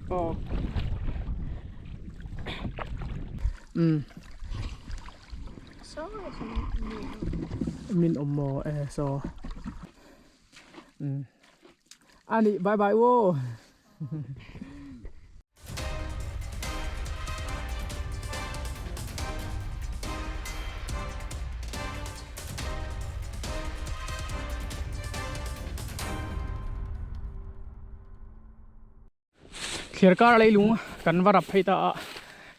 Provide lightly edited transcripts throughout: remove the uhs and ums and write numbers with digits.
Aw. Um. Min awm maw e saw. Um. Ani bye bye wo. Thlir kar leilung kan va rap phei ta a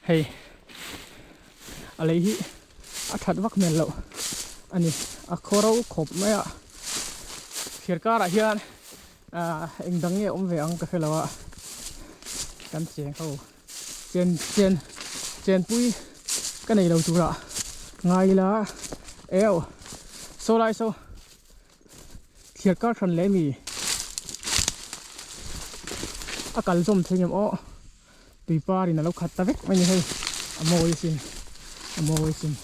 hei a lei hi a that vak hmel loh a ni a khaw ro khawp mai a thlir karah hian ah eng dang nge awm ve ang ka hre lo a kan cheng ho chen chen chenpui ka nei lo turah ngai ila eo saw lai saw thlir kar hran leh mi a kal zawm thei ngem aw tui par in a lo khat ta vek mai ni hei a mawi sin a mawi sin.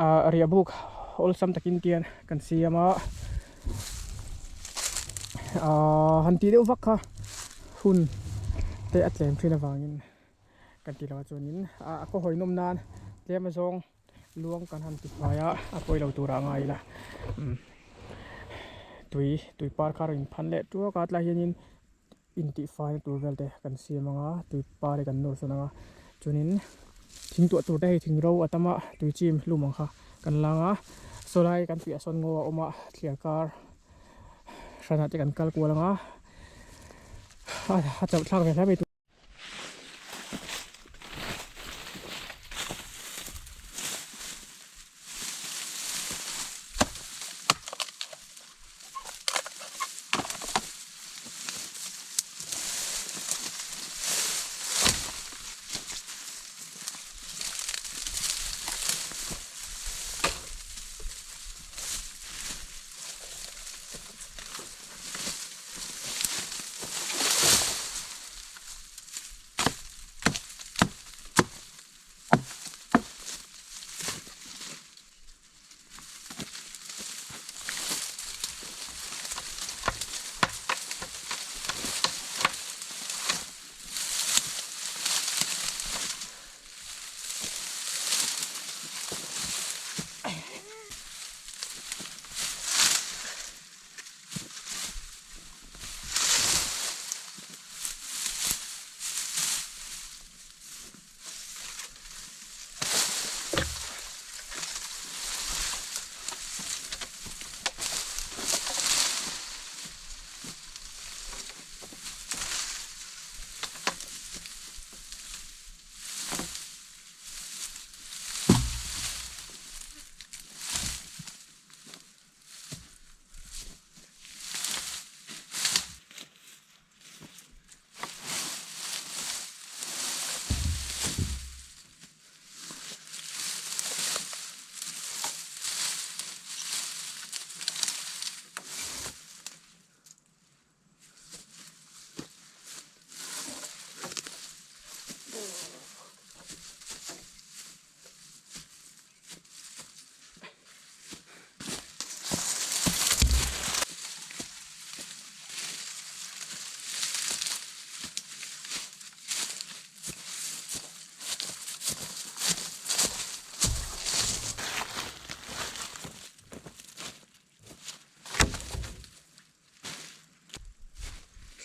Ah riah buk awlsam takin tian kan siam a ah han tih deuh vak kha hun te a tlem thin avangin kan tih loh chuanin a khaw hawi nawm nan tlem azawng luang kan han ti fai a a pawi lo turah a ngai ila umm tui tui par kha a rawn inphan leh tuak a tlai hianin intihfaina tur vel te kan siam ang a tui par hi kan nawr sawn ang a chuanin thing tuah tur te hei thing ro a tam a tui chim hlum ang kha kan lang a saw lai kan piah sawn ngaw a awm a thliar kar hranah te kan kal kual ang a a chauh thlak ve hle mai.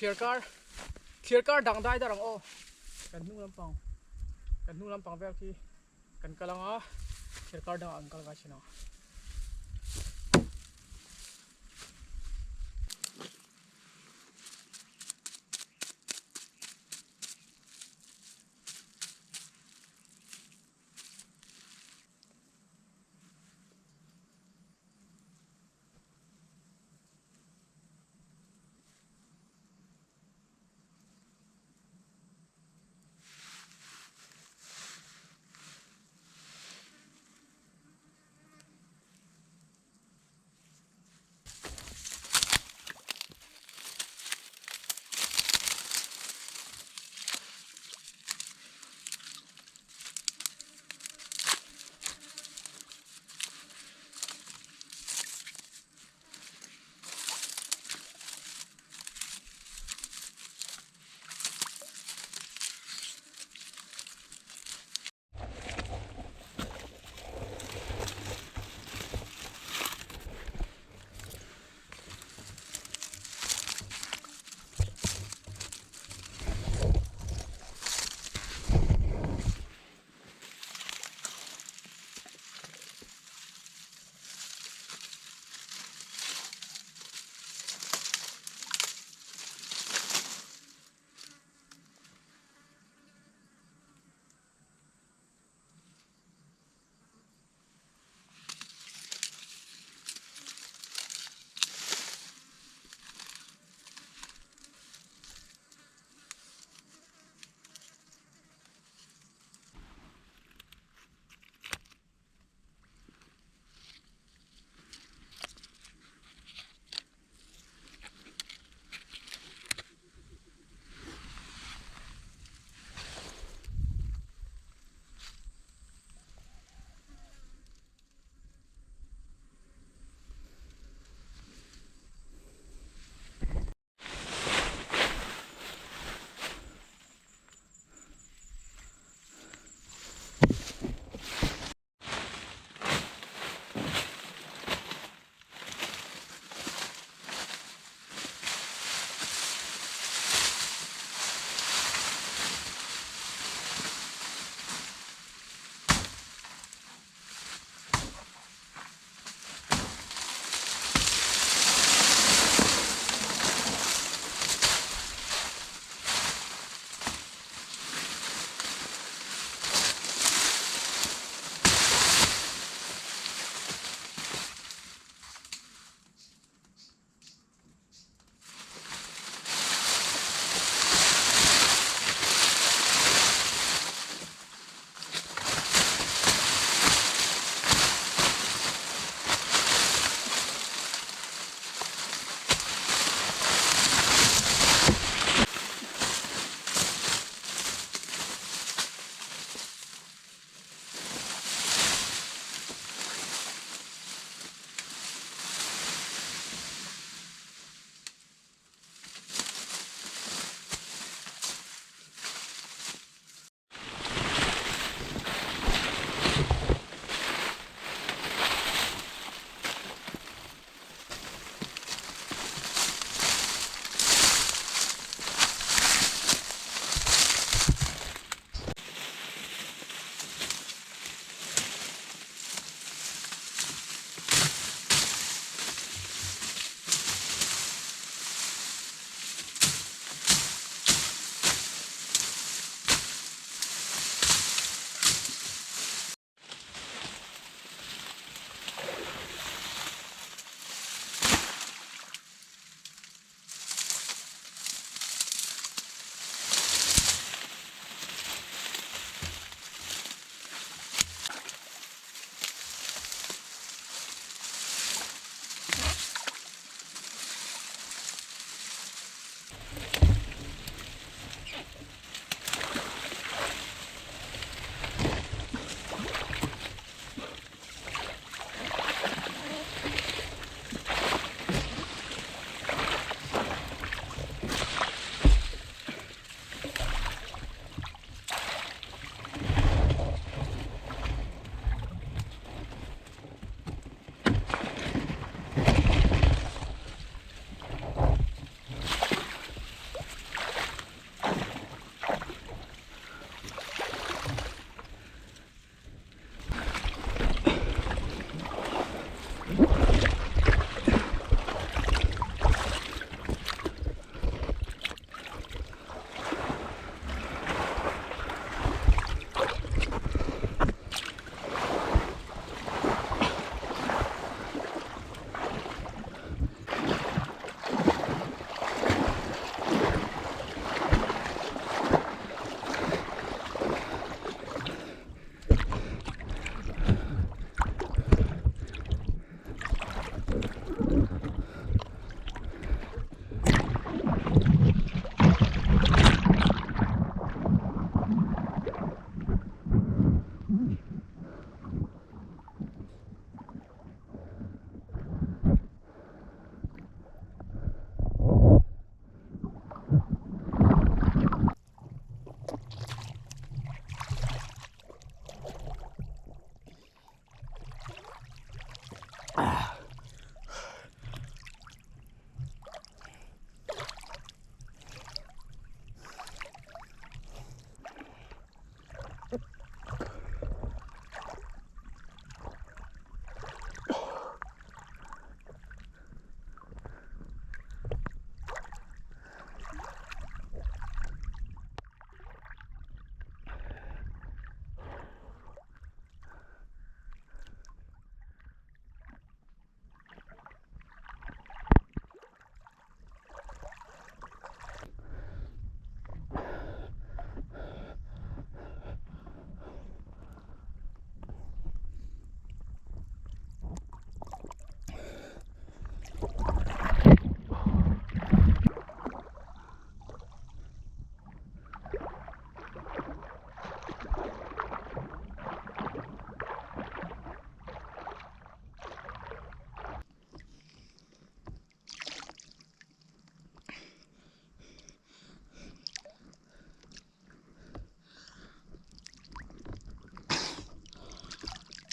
Thliar kar thliar kar dang dai dar ang aw. Kan hnung lampang kan hnung lampang vel khi kan kal anga thliar kar dangah an kal ngai thin ang.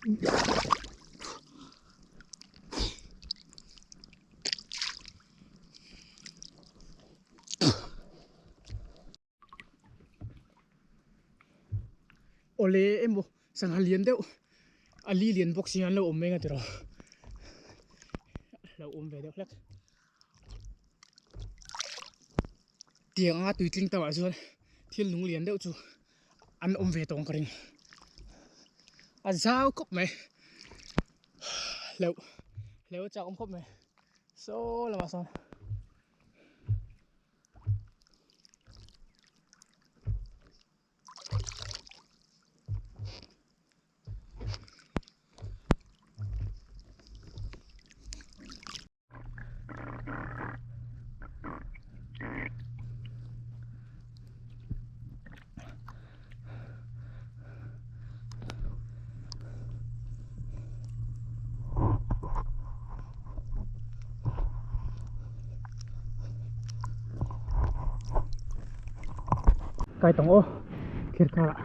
Awle emaw sangha lian deuh a li lian bawk si hian an lo awm mai ang a tiraw a lo awm ve deuh hlek tiang anga tui tling tawh ah chuan thil nung lian deuh chu an awm ve tawng ka ring a zau khawp mai hleuh hleuh a chak awm khawp mai saw lamah sawn. Kai tawng aw thlir karah.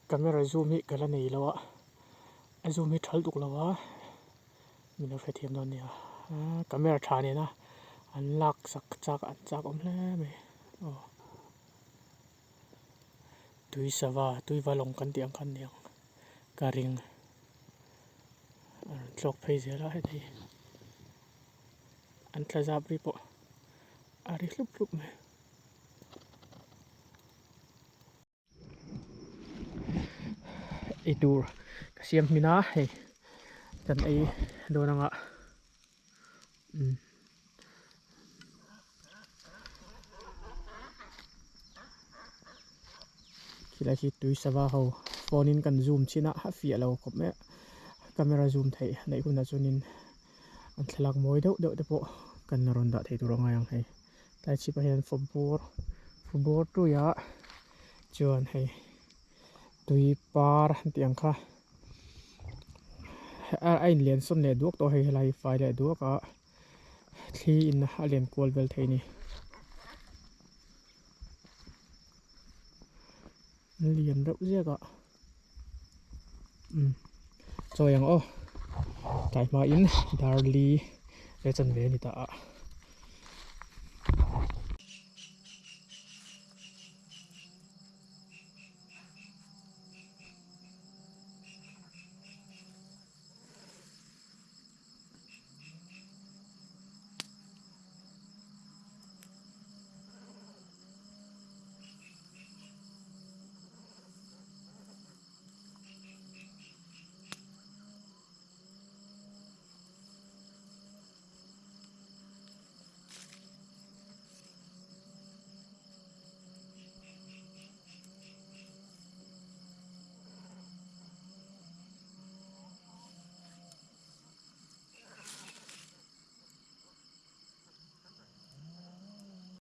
Camera zoom hi ka la nei lo a, a zoom hi thal duk lo a, min lo hrethiam dawn nia. Camera tha nena an lak sak chak an chak awm hle mai aw. Tui sava tui valawng kan tih ang khan ni ang ka ring a rawn tlawk phei zel a heti an tla zap ri pawh a ri hlup hlup mai. Eitur ka siam hmin a hei kan ei dawn anga umm. Khilai khi tui sava ho phone in kan zoom chin a a fiah lo khawp mai a camera zoom theih neih hunah chuanin an thlalak mawi deuh deuh te pawh kan rawn dah thei tur a ngai ang hei tlai chhipah hian fawbur fawbur tuiah chuan hei tui par an tih ang kha a inlian sawn leh duak tawh a hei helai hi fai leh duak a. Thli in a len kual vel thei a ni. An lian reuh ziak a. Umm chawi ang aw. Tlai hma in dar li leh chanve a ni ta a.